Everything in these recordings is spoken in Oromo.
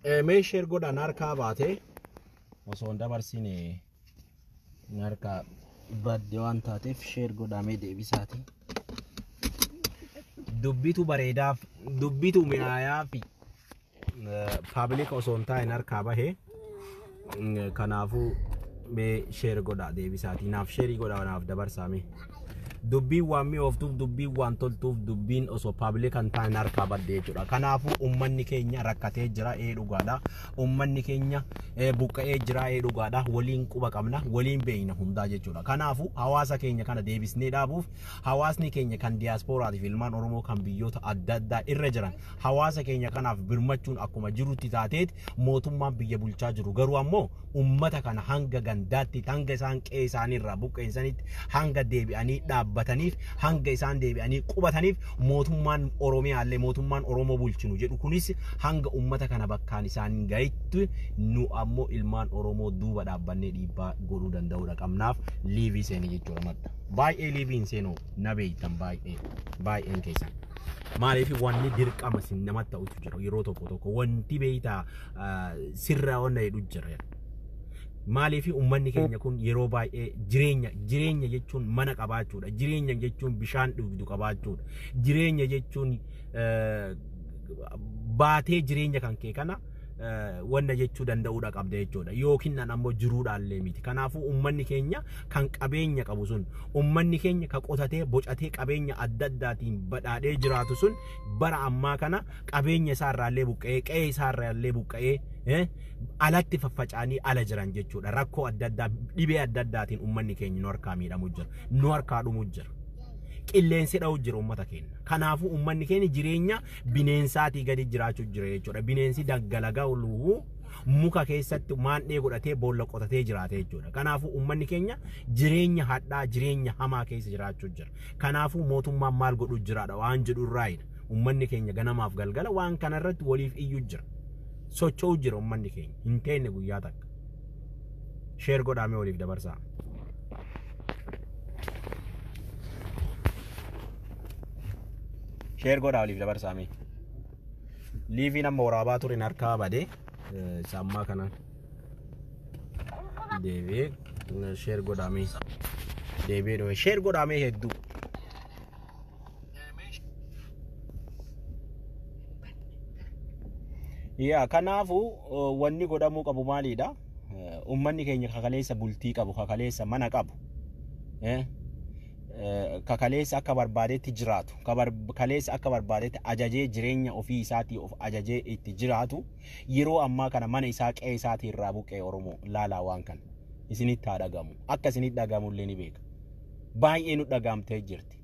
Mee share godhaan harkaa baatee osoo hin dabarsine harkaa badde waan taateef share godhamee deebisaati. Dubbitu bareedaaf, dubbitu mi'aayaa fi public osoo hin taa'in harkaa bahee, kanaafuu mee share godhaa deebisaati. Naaf share godhaa, naaf dabarsaa mee. Dubbiin waan mi'ooftuuf, dubbiin waan toltuuf, dubbiin osoo public hin taa'in harkaa badde jechuudha. Kanaafuu uummanni keenya rakkatee jira, ee dhugaadha. Uummanni keenya buqqa'ee jira, ee dhugaadha. Waliin quba qabna, waliin beekna hundaa jechuudha. Kanaafuu hawaasa keenya kana deebisnee dhaabuuf, hawaasni keenya kan diyaaspooraatiif ilmaan Oromoo kan biyyoota adda addaa irra jiran hawaasa keenya kanaaf birmachuun akkuma jirutti taateet, mootummaan biyya bulchaa jiru garuu ammoo uummata kana hanga gandaatti, hanga isaan qe'ee isaaniirraa buqqeessanitti, hanga deebi'anii dhaabbataniif, hanga isaan deebi'anii qubataniif, mootummaan Oromiyaallee mootummaan Oromoo bulchinu jedhu kunis hanga uummata kana bakkaan isaan gahitti, nu ammoo ilmaan Oromoo duuba dhaabbannee dhiibbaa godhuu danda'uudha qabnaaf live seenii jechuudha madda. Baay'ee live hin seenuu, na beeytan baay'ee baay'een keessan. Maaliif wanni dirqama sin namatti ta'utu jira, yeroo tokko tokko wanti beeytaa sirraa wanna jedhu jira. Maaliif uummanni keenya kun yeroo baay'ee jireenya jechuun mana qabaachuudha. Jireenya jechuun bishaan dhugdu qabaachuudha. Jireenya jechuun baatee jireenya kan kee kana wanna jechuu danda'uudha qabda jechuudha. Yookiin nan ammoo jiruudhaallee miti. Kanaafuu uummanni keenya kan qabeenya qabu sun, uummanni keenya kan qotatee bocatee qabeenya adda addaatiin badhaadhee jiraatu sun, bara ammaa kana qabeenya isaarraallee buqqa'ee, qe'ee isaarraallee buqqa'ee, alatti faffaca'anii ala jiran jechuudha. Rakkoo adda addaa, dhibee adda addaatiin uummanni keenya nu harkaa miidhamu jira. Nu harkaa dhumu jira. Qilleensi dha'u jira uummata keenya. Kanaafuu uummanni keenya jireenya bineensaatii gadi jiraachuu jira jechuudha. Bineensi daggalagaa luhuu muka keessatti maandhee godhatee boolla qotatee jiraata jechuudha. Kanaafuu uummanni keenya jireenya hadhaa, jireenya hamaa keessa jiraachuu jira. Kanaafuu mootummaan maal godhu jiraadha waan jedhu irraayidha. Uummanni keenya ganamaaf galgala waan kanarratti waliif iyyuu jira. Socho'u jira uummanni keenya. Hin teenne guyyaa takka. Share godhaamee waliif dabarsaa. Share godhaa waliif dabarsaa mee. Live nama waraabaa ture harkaa badee isa ammaa kanaan deebi'ee share godhaamee deebi'ee dhufe, share godhaamee hedduu. Yaa, kanaafuu wanni godhamuu qabu maalidha? Uummanni keenya kakaleessa bultii qabu, kakaleessa mana qabu, kakaleessa akka barbaadetti jiraatu, kaleessa akka barbaadetti ajajee jireenya ofii isaatii of ajajee itti jiraatu, yeroo ammaa kana mana isaa, qe'ee isaatii irraa buqqee. Oromoo laalaa, waan kana isinitti haa dhagamu. Akka isinitti dhagamu illee ni beeka. Baay'ee nu dhagaamtee jirti.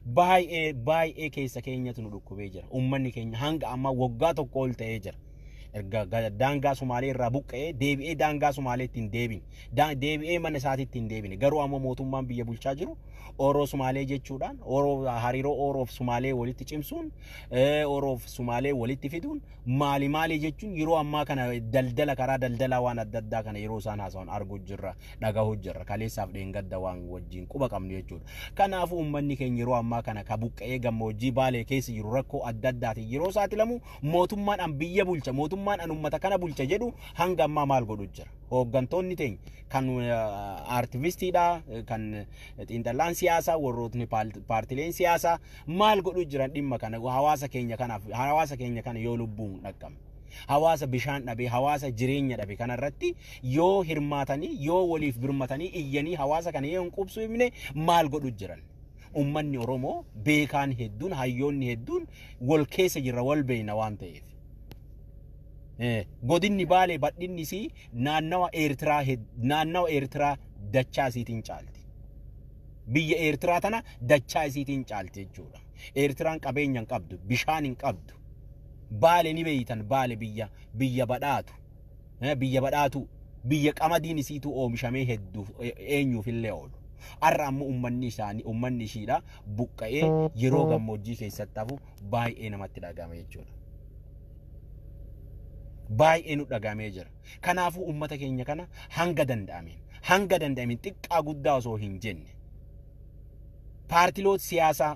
Baay'ee baay'ee keessa keenyatu nu dhukkubee jira. Uummanni keenya hanga ammaa waggaa 1 ol ta'ee jira. Erga daangaa Sumaalee irraa buqqa'ee deebi'ee daangaa Sumaaleetti hin deebine. Deebi'ee mana isaatiitti hin deebine. Garuu ammoo mootummaan biyya bulchaa jiru Oroo Sumaalee jechuudhaan, Oroo hariiroo Oroof Sumaalee walitti cimsuun, Oroof Sumaalee walitti fiduun, maali maali jechuun, yeroo ammaa kana daldala, karaa daldalaa waan adda addaa kana yeroo isaan haasawan arguu jirra, dhagahuu jirra, kaleessaaf dheengadda waan wajjin quba qabnu jechuudha. Kanaafuu uummanni keenya yeroo ammaa kana ka buqqa'ee gammoojjii Baalee keessa jiru rakkoo adda addaatiin yeroo saaxilamu, mootummaan an biyya bulcha, mootummaan an uummata kana bulcha jedhu hanga ammaa maal godhu jira? Hooggantoonni teenya kan aartivistiidha, kan xiinxallaan siyaasaa, warrootni paartileen siyaasaa maal godhu jiran dhimma kana hawaasa keenya kanaaf? Hawaasa keenya kana yoo lubbuun dhaqqabne, hawaasa bishaan dhabe, hawaasa jireenya dhabe kanarratti yoo hirmaatanii, yoo waliif birmatanii iyyanii hawaasa kana yoo hin qubsifne, maal godhu jiran? Ummanni Oromoo beekaan hedduun, hayyoonni hedduun wal keessa jirra, wal beeyna waan ta'eef. Godinni Baalee badhinni isii naannawa Eertiraa, naannawa Eertiraa dachaa isiitiin caalti. Biyya Eertiraa tana dachaa isiitiin caalti jechuudha. Eertiraan qabeenya hin qabdu, bishaan hin qabdu. Baale ni beeytan, Baale biyya badhaatu. Biyya badhaatu, biyya qamadiin isiitu oomishamee hedduuf eenyuuf illee oolu. Har'a ammoo uummanni isaanii, uummanni ishiidha buqqa'ee yeroo gammoojjii keessatti hafu baay'ee namatti dhagahama jechuudha. Baay'ee nu dhagahamee jira. Kanaafuu uummata keenya kana hanga danda'ameen xiqqaa guddaa osoo hin jenne, paartiloota siyaasaa,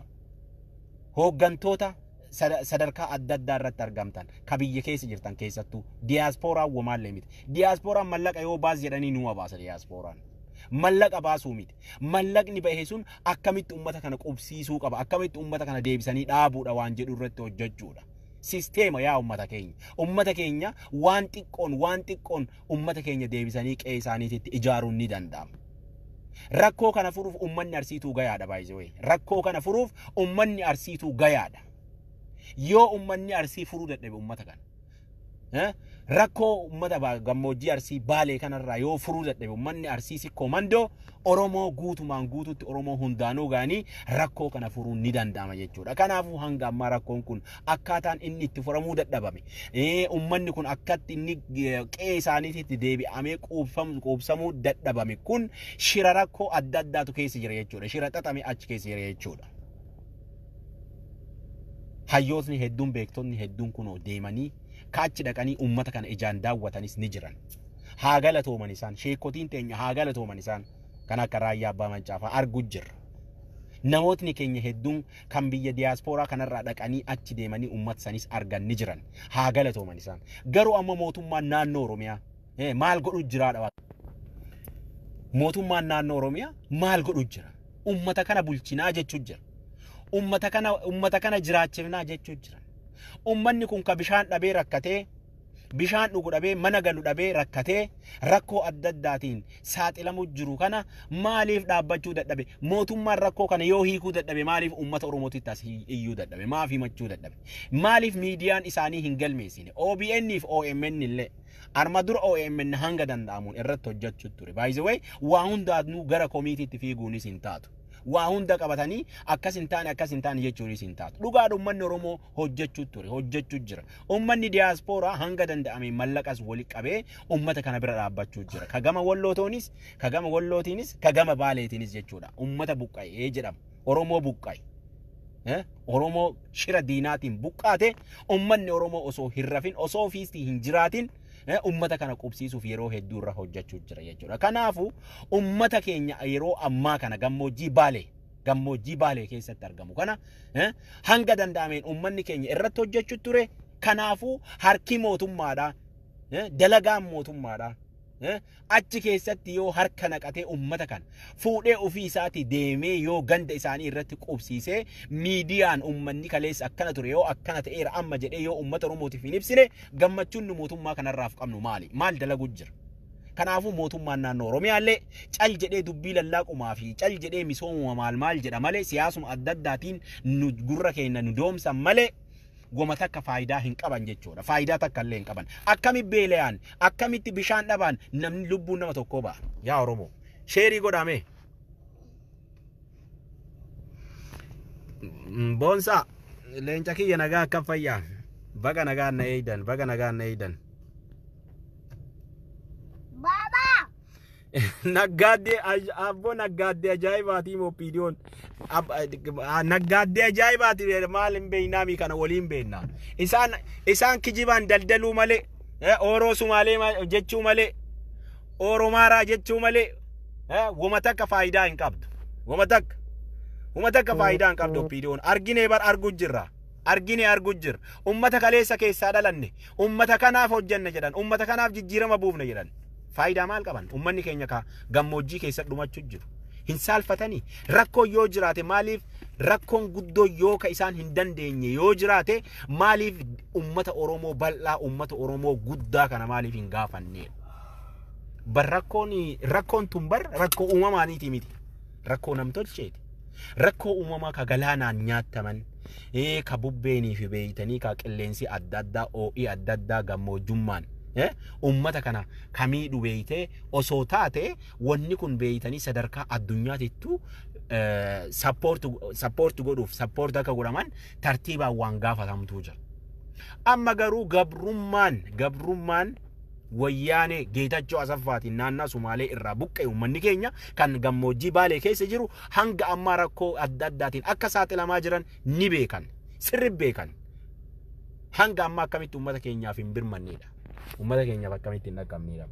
hooggantoota Sadarkaa adda addaa irratti argamtan, ka biyya keessa jirtan, keessattuu diyaaspooraan womaallee miti. Diyaaspooraan mallaqa yoo baas jedhanii numa baasa diyaaspooraan. Mallaqa baasuu miti. Mallaqni bahe sun akkamitti uummata kana qubsiisuu qaba, akkamitti uummata kana deebisanii dhaabuudha waan jedhu irratti hojjechuudha. Sisteema yaa uummata keenya. Uummata keenya waan xiqqoon, waan xiqqoon uummata keenya deebisanii qe'ee isaaniititti ijaaruun ni danda'ama. Rakkoo kana furuuf uummanni Arsiituu gayaadha, baay'ee. Rakkoo kana furuuf uummanni Arsiituu gayaadha. Yoo uummanni Arsii furuu dadhabe uummata kana, rakkoo uummata gammoojjii Arsii Baalee kanarraa yoo furuu dadhabe uummanni Arsii Sikkoo Mandoo, Oromoo guutumaan guututti, Oromoo hundaanuu ga'anii rakkoo kana furuun ni danda'ama jechuudha. Kanaafuu hanga ammaa rakkoon kun akkaataan inni itti furamuu dadhabame, uummanni kun akkatti inni qe'ee isaaniitti deebi'amee quubsamuu dadhabame kun shira rakkoo adda addaatu keessa jira jechuudha. Shira xaxame achi keessa jira jechuudha. Hayyootni hedduun, beektonni hedduun kunoo deemanii kaachi dhaqanii uummata kana ijaan daawwatanis ni jiran. Haa galatooman isaan, sheekotiin teenya haa galatooman isaan, kan akka Raayyaa Abbaa Mancaafaa arguu jirra. Namootni keenya hedduun kan biyya diyaaspooraa kanarraa dhaqanii achi deemanii uummata sanis argan ni jiran. Haa galatooman isaan. Garuu amma mootummaan naannoo Oromiyaa maal godhu jiraadha? Mootummaan naannoo Oromiyaa maal godhu jira? Uummata kana bulchinaa jechuu jira. Uummata kana jiraachifnaa jechuu jira. Uummanni kun ka bishaan dhabee rakkatee, bishaan dhugu dhabee, mana galu dhabee rakkatee, rakkoo adda addaatiin saaxilamu jiru kana maaliif dhaabbachuu dadhabe? Mootummaan rakkoo kana yoo hiikuu dadhabe, maaliif uummata Oromootitti as iyyuu dadhabe? Maaf himachuu dadhabe? Maaliif miidiyaan isaanii hin galmeessine? OBN fi OMN illee arma dura OMN hanga danda'amuun irratti hojjechuu ture. By the way, waa hundaanuu gara komiitiitti fiiguunis hin taatu. Waa hunda qabatanii akkas hin taane, akkas hin taane jechuunis hin taatu. Dhugaadha, uummanni Oromoo hojjechuu ture, hojjechuu jira. Uummanni diyaaspooraa hanga danda'ame mallaqas wali qabee uummata kana bira dhaabbachuu jira. Ka gama Wallootoonis, ka gama Wallootiinis, ka gama Baaleetiinis jechuudha. Uummata buqqa'ee jedhama. Oromoo buqqa'e. Oromoo shira diinaatiin buqqaate, uummanni Oromoo osoo hin rafin, osoo ofiistii hin jiraatin, ummata kana qubsiisuuf yeroo hedduu irra hojjechuu jira jechuudha. Kanaafuu ummata keenya yeroo ammaa kana gammoojjii Baalee keessatti argamu kana hanga danda'ameen ummanni keenya irratti hojjechuu ture. Kanaafuu harki mootummaadha, dalagaan mootummaadha, achi keessatti yoo harka naqatee ummata kana fuudhee ofii isaatii deemee yoo ganda isaanii irratti qubsiisee, miidiyaan ummanni kaleessa akkana ture yoo akkana ta'eera amma jedhee yoo ummata Oromootiif hin ibsine, gammachuun nu mootummaa kanarraaf qabnu maali? Maal dalagu jira? Kanaafuu mootummaan naannoo Oromiyaallee cal jedhee dubbii lallaaqumaa fi cal jedhee misoomuma maal maal jedha malee, siyaasuma adda addaatiin nu gurra keenya nu doomsan malee, goma takka faayidaa hin qaban jechuudha. Faayidaa takka illee hin qaban. Akkami beela'an, akkamitti bishaan dhaban, namni lubbuun nama tokkoo ba'a? Yaa Oromoo, share godhame. Boonsaa, leenca kiyya, nagaa akkam fayyaa? Baga nagaan na eeydan, baga nagaan na eeydan. Baba! Naggaaddee abboo, naggaaddee ajaa'ibaatii moo piidiyoon naggaaddee ajaa'ibaati. Maal hin beeknaami, kana waliin beekna. Isaan kijibaan daldaluu malee, Ooroo Sumaalee jechuu malee, Oromaaraa jechuu malee, wama takka faayidaa hin qabdu. Wama takka faayidaa hin qabdu piidiyoon. Arginee bar, argu jirra. Argine, argu jirra. Ummata kaleessa keessaa dhalanne, ummata kanaaf hojjanne jedhan, ummata kanaaf jijjiirama buufne jedhan. Faayidaa maal qaban? Ummanni keenya ka gammoojjii keessa dhumachuu jiru. Hin saalfatanii? Rakkoon yoo jiraate, maaliif, rakkoon guddoo yoo ka isaan hin dandeenye yoo jiraate, maaliif ummata Oromoo bal'aa, ummata Oromoo guddaa kana maaliif hin gaafanne? Bar rakkoon tun bar rakkoo uumamaaniiti miti. Rakkoo namtolcheeti. Rakkoo uumamaa ka galaanaan nyaattaman, ka bubbeenii fi beeytanii ka qilleensi adda addaa, oo'ii adda addaa, gammoojjummaan ummata kana kamiidhu beeytee osoo taate, wanni kun beeytanii sadarkaa addunyaatittuu support godhuuf, support akka godhaman tartiibaan waan gaafatamtuu jira. Amma garuu gabrummaan Wayyaanee Geetachoo Asaffaatiin naannaa Sumaalee irraa buqqa'e, uummanni keenya kan gammoojjii Baalee keessa jiru hanga ammaa rakkoo adda addaatiin akka saaxilamaa jiran ni beekan. Sirri beekan. Hanga ammaa akkamitti uummata keenyaaf hin birmannedha? Uummata keenyaaf akkamitti hin dhaqqabnedha?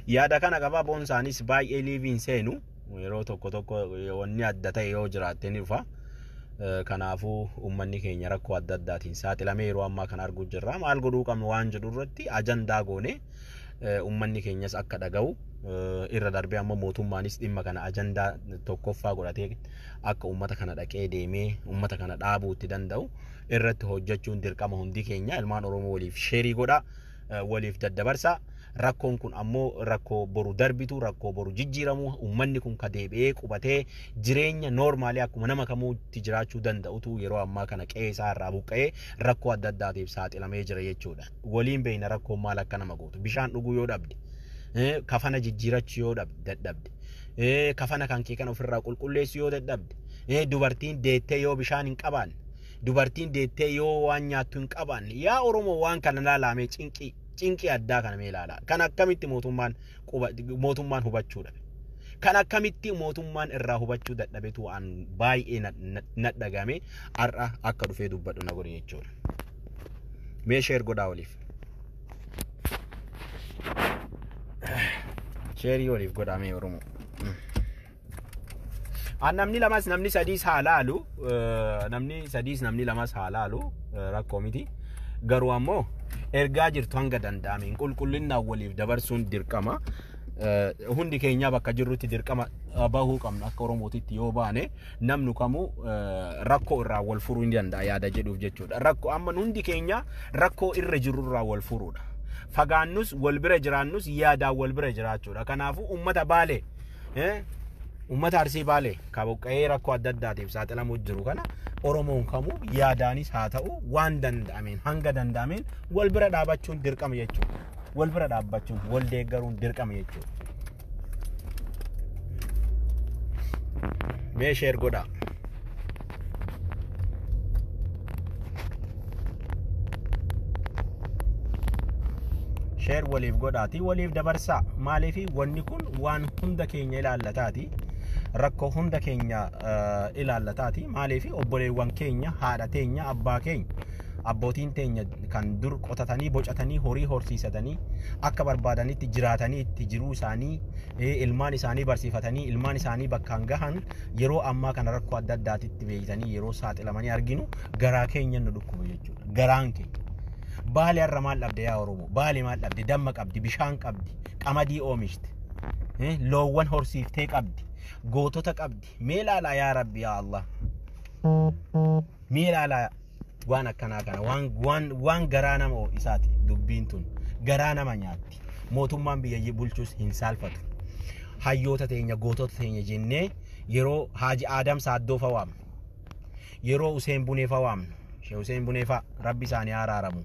Yaada kana qabaa. Boonsaanis baay'ee liiviin seenu, yeroo tokko tokko wanni adda ta'e yoo jiraatte ni dhufa. Kanaafuu uummanni keenya rakkoo adda addaatiin saaxilamee yeroo ammaa kana arguu jirra. Maal godhuu qabnu waan jedhu irratti ajandaa goone uummanni keenyas akka dhaga'u irra darbee ammoo mootummaanis dhimma kana ajandaa tokkoffaa godhatee akka uummata kana dhaqee deemee uummata kana dhaabuu itti danda'u irratti hojjechuun dirqama hundi keenya. Ilmaan Oromoo waliif sheerii godha, waliif daddabarsa. Rakkoon kun ammoo rakkoo boru darbitu, rakkoo boru jijjiiramu, uummanni kun ka deebi'ee qubatee jireenya noormaalii akkuma nama kamuutti jiraachuu danda'utu yeroo ammaa kana qe'ee isaa irraa buqqa'ee rakkoo adda addaatiif saaxilamee jira jechuudha. Waliin beekna rakkoon maal akka nama gootu. Bishaan dhuguu yoo dhabde, kafana jijjiirachuu yoo dadhabde, kafana kan kee kana ofirraa qulqulleessuu yoo dadhabde, dubartiin deettee yoo bishaan hin qabaanne, dubartiin deettee yoo waan nyaattu hin qabaanne, yaa Oromoo waan kana laalamee cinqii cinqii addaa kana mee ilaalaa. Kan akkamitti mootummaan hubachuu dhabe. Kan akkamitti mootummaan irraa hubachuu dadhabetu waan baay'ee na dhagame har'a akka dhufee dubbadhu na godhe jechuudha. Mee share godhaa waliif. Sheerii waliif godhaa mee Oromoo. Namni lamas namni sadiis haa laalu, namni sadiis namni lamas haa laalu, rakkoo miti. Garuu ammoo ergaa jirtu hanga danda'ameen qulqullinnaan waliif dabarsuun dirqama. Hundi keenya bakka jirrutti dirqama bahuu qabna. Akka Oromootitti yoo baane namni kamuu rakkoo irraa wal furuu ni danda'a yaada jedhuuf jechuudha. Rakkoo amma hundi keenya rakkoo irra jirru irraa wal furuudha. Fagaannus wal bira jiraannus yaadaan wal bira jiraachuudha. Kanaafuu uummata Baalee, uummata Arsii Baalee ka buqqa'ee rakkoo adda addaatiif saaxilamuu jiru kana Oromoon kamuu yaadaanis haa ta'u waan danda'ameen hanga danda'ameen wal bira dhaabachuun dirqama jechuudha. Wal bira dhaabbachuun wal deeggaruun dirqama jechuudha. Mee share godhaa. Share waliif godhaatii waliif dabarsaa. Maaliif wanni kun waan hunda keenya ilaallataati. Rakkoo hunda keenya ilaallataati. Maaliif obboleewwan keenya, haadha teenya, abbaa keenya, abbootiin teenya kan dur qotatanii, bocatanii, horii horsiisatanii, akka barbaadanitti jiraatanii itti jiruu isaanii, ilmaan isaanii barsiifatanii, ilmaan isaanii bakkaan gahan yeroo ammaa kana rakkoo adda addaatitti beeytanii yeroo saaxilamanii arginu garaa keenya nu dhukkuba jechuudha. Garaan keenya. Baalee har'a maal dhabde yaa Oromoo? Baalee maal dhabde? Damma qabdi, bishaan qabdi, qamadii oomishte, loowwan horsiiftee qabdi, gootota qabdi. Mee ilaalaa yaa Rabbi yaa Allah. Mee ilaalaa waan akkanaa kana, waan garaa nama ho'isaati dubbiin tun. Garaa nama nyaatti. Mootummaan biyya bulchus hin saalfatu. Hayyoota teenya, gootota teenya jennee yeroo Haaji Aadam Saaddoo fa waamnu, yeroo Useen Bunee fa waamnu, Shee Useen Bunee fa Rabbi isaanii araaramu,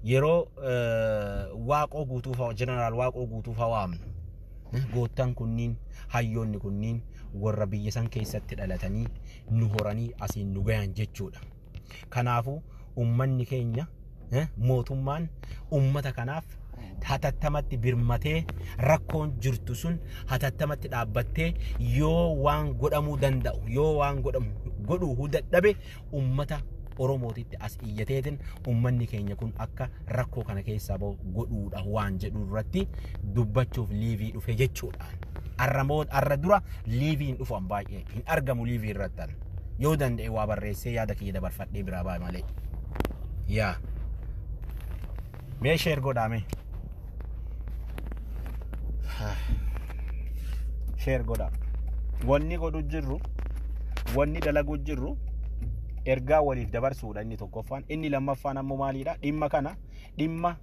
yeroo Waaqoo Guutuu fa, Jeneraal Waaqoo Guutuu fa waamnu, goottan kunniin, hayyoonni kunniin warra biyya san keessatti dhalatanii nu horanii asiin nu gayan jechuudha. Kanaafuu uummanni keenya, mootummaan uummata kanaaf hatattamatti birmatee rakkoon jirtu sun hatattamatti dhaabbattee yoo waan godhamuu danda'u, yoo waan godhamu godhuu dadhabe uummata Oromootitti as iyyateetiin uummanni keenya kun akka rakkoo kana keessaa bahu godhuudha waan jedhu irratti dubbachuuf liivii dhufe jechuudha. Arra dura liiviin dhufu an baay'ee hin argamu liivii irrattan. Yoo danda'e waa barreessee yaada kiyya dabarfadhee biraa ba'a malee. Yaa. Mee share godhaa mee. Share godhaa. Wanni godhu jirru, wanni dalagu jirru ergaa waliif dabarsuudha inni tokkoffaan. Inni lammaffaan ammoo maalidha? Dhimma kana dhimma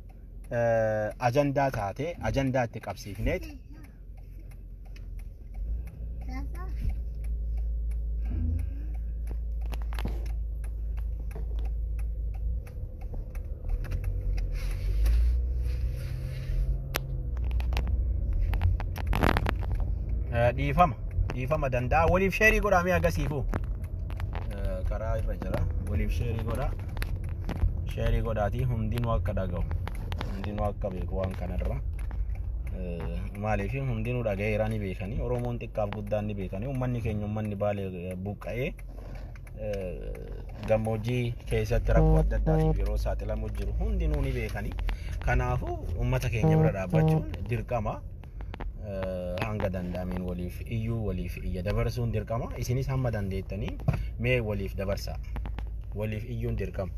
ajandaa taatee ajandaa itti qabsiifneeti. Dhiifama danda'a. Waliif sheerii godhaa mee agasiifu. Karaa irra jira. Waliif sheerii godhaa. Sheerii godhaatii hundinuu akka dhaga'u. Hundinuu akka beeku waan kanarra. Maaliif hundinuu dhaga'eera ni beekanii. Oromoon xiqqaaf guddaan ni beekanii. Uummanni keenya uummanni Baalee buqqa'ee gammoojjii keessatti rakkoo adda addaatiif yeroo saaxilamu jiru hundinuu ni beekanii. Kanaafuu uummata keenya bira dhaabbachuun dirqama. Hanga danda'ameen waliif iyyuu, waliif iyya dabarsuun dirqama. Isinis hamma dandeettanii mee waliif dabarsaa. Waliif iyyuun dirqama.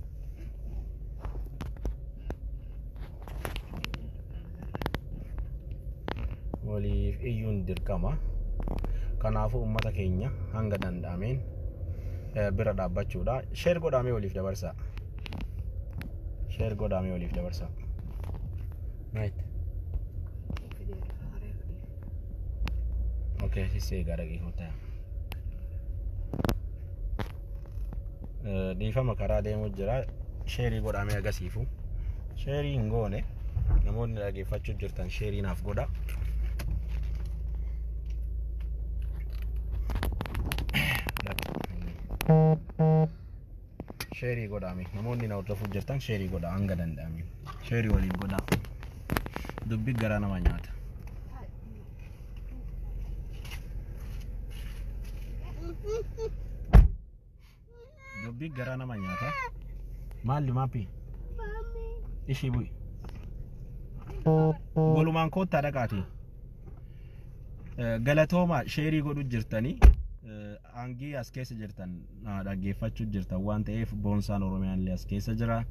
Waliif iyyuun dirqama. Kanaafuu uummata keenya hanga danda'ameen bira dhaabbachuudha. Share godhamee waliif dabarsaa. Share godhamee waliif dabarsaa. Right. Okay, sissee egaa dhaqee kottaa. Dhiifama, karaa deemuu jira. Share godhamee agasiifu. Share hin goone, namoonni dhaggeeffachuu jirtan share naaf godha. Share godhame, namoonni na hordofuu jirtan share godha, hanga danda'ame. Share waliif godha. Dubbi garaa nama nyaata. Dubbi garaa nama nyaata. Maalli maappi? Ishii bu'i. Walumaan koottaa dhaqaati. Galatooma, share godhu jirtanii hangii as keessa jirtan dhaggeeffachuu jirtan waan ta'eef, Boonsaan Oromiyaan illee as keessa jira.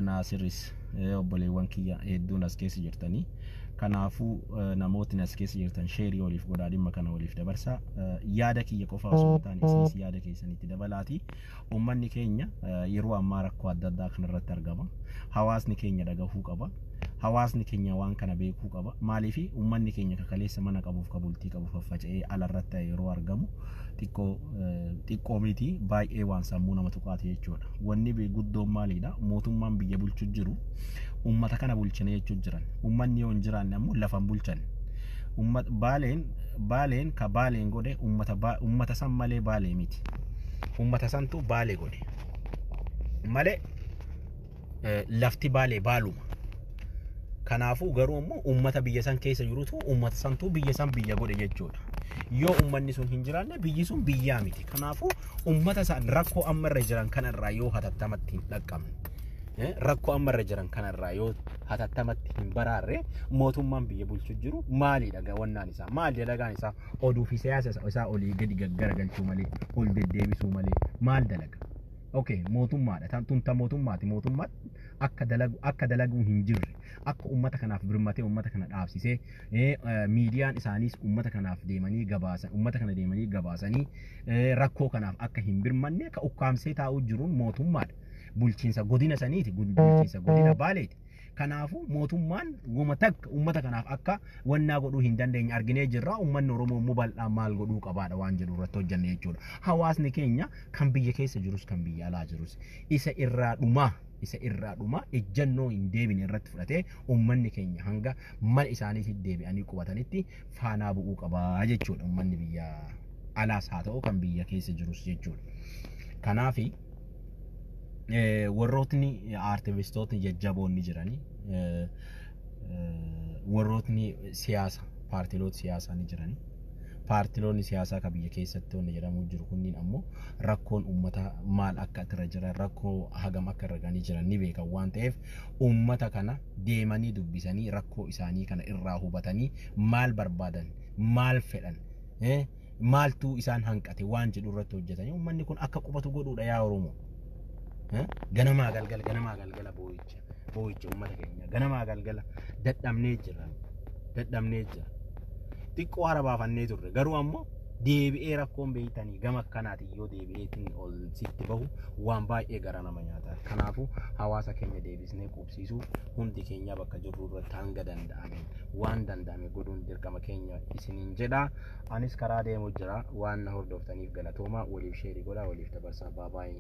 Naasirris, obboleewwan kiyya hedduun as keessa jirtanii. Kanaafuu namootni as keessa jirtan share waliif godhaa, dhimma kana waliif dabarsaa. Yaada kiyya qofa osoo hin taane isinis yaada keessanitti dabalaati. Uummanni keenya yeroo ammaa rakkoo adda addaa kanarratti argama. Hawaasni keenya dhagahuu qaba. Hawaasni keenya waan kana beekuu qaba. Maaliif uummanni keenya kakaleessa mana qabuuf ka bultii qabu faffaca'ee alarratti yeroo argamu xiqqoo xiqqoo miti, baay'ee waan sammuu nama tuqaate jechuudha. Wanni guddoon maalidha? Mootummaan biyya bulchu jiru uummata kana bulchine jechuu jiran. Uummanni yoo hin jiraanne ammoo lafa hin bulchan. Baaleen, Baaleen ka Baaleen godhe uummata san malee Baalee miti. Uummata santu Baalee godhe. Malee lafti Baalee Baaluma. Kanaafuu garuu immoo uummata biyya san keessa jirutu, uummata santu biyya san biyya godhe jechuudha. Yoo uummanni sun hin jiraanne biyyi sun biyyaa miti. Kanaafuu uummata san rakkoo amma irra jiran kanarraa yoo hatattamatti hin dhaqqabne, rakkoo amma irra jiran kanarraa yoo hatattamatti hin baraarre, mootummaan biyya bulchu jiru maalidha wannaan isaa, maali dalagaan isaa? Oduu fi siyaasa isaa olii gadi gaggaragalchuu malee, ol deddeebisuu malee maal dalaga? Okay, mootummaadha. Tun ta mootummaati. Mootummaan akka dalagu, akka dalaguu hin jirre, akka uummata kanaaf birmatee uummata kana dhaabsisee, miidiyaan isaaniis uummata kanaaf deemanii gabaasan, uummata kana deemanii gabaasanii rakkoo kanaaf akka hin birmanne ka ukkaamsee taa'uu jiruun mootummaadha. Bulchiinsa godina saniiti, bulchiinsa godina Baaleeti. Kanaafuu mootummaan guma takka uummata kanaaf akka wannaa godhuu hin dandeenye arginee jirra. Uummanni Oromoo immoo bal'aan maal godhuu qabaadha waan jedhu irratti hojjanne jechuudha. Hawaasni keenya kan biyya keessa jirus kan biyya alaa jirus isa irraa dhumaa ejjannoo hin deebine irratti fudhatee uummanni keenya hanga mana isaaniitti deebi'anii qubatanitti faanaa bu'uu qabaa jechuudha. Uummanni biyya alaas haa ta'u kan biyya keessa jirus jechuudha. Kanaafi warrootni aartivistootni jajjaboon ni jiranii, warrootni siyaasa, paartiloota siyaasaa ni jiranii. Paartiloonni siyaasaa kan biyya keessatti wanni jedhamu jiru kunniin ammoo rakkoon uummataa maal akka irra jiran, rakkoo hagam akka irra ganii jiran ni beekan waan ta'eef, uummata kana deemanii dubbisanii, rakkoo isaanii kana irraa hubatanii, maal barbaadan, maal fedhan, maaltu isaan hanqate waan jedhu irratti hojjetanii uummanni kun akka qubatu godhuudha yaa Oromoo. Ganamaa galgala, ganamaa galgala boo'icha, boo'icha uummata keenya ganamaa galgala dadhabnee jira, dadhabnee jira. Xiqqoo hara baafannee turre, garuu ammoo deebi'ee rakkoon beeytanii gama akkanaatiin yoo deebi'eetiin ol sitti bahu waan baay'ee gara nama nyaata. Kanaafuu hawaasa keenya deebisnee qubsiisuu hundi keenya bakka jirru irratti hanga danda'ame waan danda'ame godhuun dirqama keenya isiniin jedha. Anis karaa deemu jira. Waan na hordoftaniif galatooma. Waliif share godhaa, waliif dabarsaa. Bye bye.